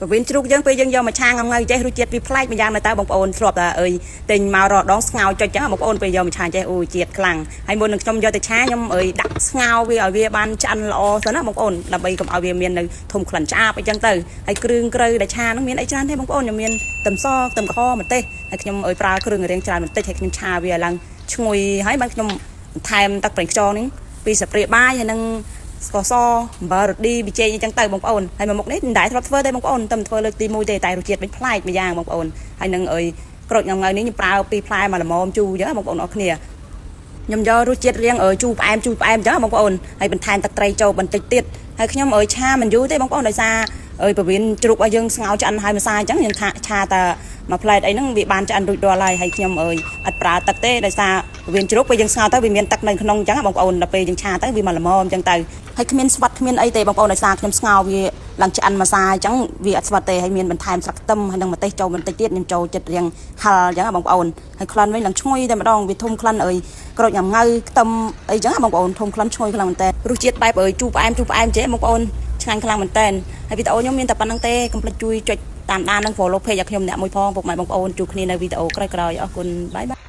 ពវៀនជ្រូកយើងពេលយើងយកមកឆាងងៅចេះរសជាតិវាប្លែកម្យ៉ាងនៅតើបងប្អូនធ្លាប់តែអើយទិញមករដងស្ងោចុចចឹងបងប្អូនពេលយកមកឆាចេះអូជាតិខ្លាំងហើយមុននឹងខ្ញុំយកទៅឆាខ្ញុំអើយដាក់ស្ងោវាឲ្យវាបានឆ្អិនល្អសិនណាបងប្អូនដើម្បីកុំឲ្យវាមាននៅធំក្លិនឆ្អាបអីចឹងទៅហើយគ្រឿងក្រៅដែលឆាហ្នឹងមានអីច្រើនទេបងប្អូនខ្ញុំមានខ្ទឹមសខ្ទឹមក្រហមម្ទេសហើយខ្ញុំអើយប្រើគ្រឿងរៀងច្រើនបន្តិចហើយខ្ញុំឆាវាឲ្យឡើងឈ្ងុយហើយបានខ្ញុំបន្ថែមទឹកប្រេងខ្យងហ្នឹងពីសាព្រាបាយហើយនឹង ស្ករសអំបិលរឌីប៊ីចេងអញ្ចឹងទៅបងប្អូនហើយមកមុខនេះមិនដែលធ្លាប់ធ្វើទេបងប្អូនតែធ្វើលើកទី1ទេតែរសជាតិវិញប្លែកម្យ៉ាងបងប្អូនហើយនឹងអើយក្រូចងំងៅនេះខ្ញុំប្រើពីរផ្លែមកល្មមជូរអញ្ចឹងបងប្អូនអរគ្នាខ្ញុំយករសជាតិរៀងអើយជូរផ្អែមជូរផ្អែមអញ្ចឹងបងប្អូនហើយបន្ថែមទឹកត្រីចូលបន្តិចទៀតហើយខ្ញុំអើយឆាមិនយូរទេបងប្អូនដោយសារអើយពវៀនជ្រូកឲ្យយើងស្ងោរឆ្អិនហើយម្សាអញ្ចឹងយើងថាឆាតែមួយផ្លែតអីហ្នឹងវាបានឆ្អិនរួចរាល់ហើយហើយខ្ញុំអើយអត់ប្រើទឹកទេដោយសារពវៀនជ្រូកពេលយើងស្ងោរទៅវាមានទឹកនៅក្នុងអញ្ចឹងបងប្អូនដល់ពេលយើងឆាទៅវាមកល្មមអញ្ចឹងទៅហើយគ្មានស្វិតគ្មានអីទេបងប្អូនដោយសារខ្ញុំស្ងោរវាឡើងឆ្អិនម្សាអញ្ចឹងវាអត់ស្វិតទេហើយមានបន្ថែមស្លឹកខ្ទឹមហើយនឹងម្ទេសចូលបន្តិចទៀតខ្ញុំចូលចិត្តរៀងហឹរអញ្ចឹងបងប្អូនហើយក្លិនវិញឡើងឈ្ងុយតែម្ដងវាធំក្លិនអើយក្រូចញ៉ាំងៅខ្ទឹមអីចឹងបងប្អូនធំក្លិនឈ្ងុយខ្លាំងមែនតើរសជាតិបែបអើយជូរផ្អែមជូរផ្អែមចេះបងប្អូនឆ្ងាញ់ខ្លាំងមែនតើហើយវីដេអូខ្ញុំមានតែប៉ុណ្្នឹងទេកុំភ្លេចជួយចុចតាមដាននិង follow page ឲ្យខ្ញុំអ្នកមួយផងពុកម៉ែបងប្អូនជួបគ្នានៅវីដេអូក្រោយៗអរគុណ bye bye.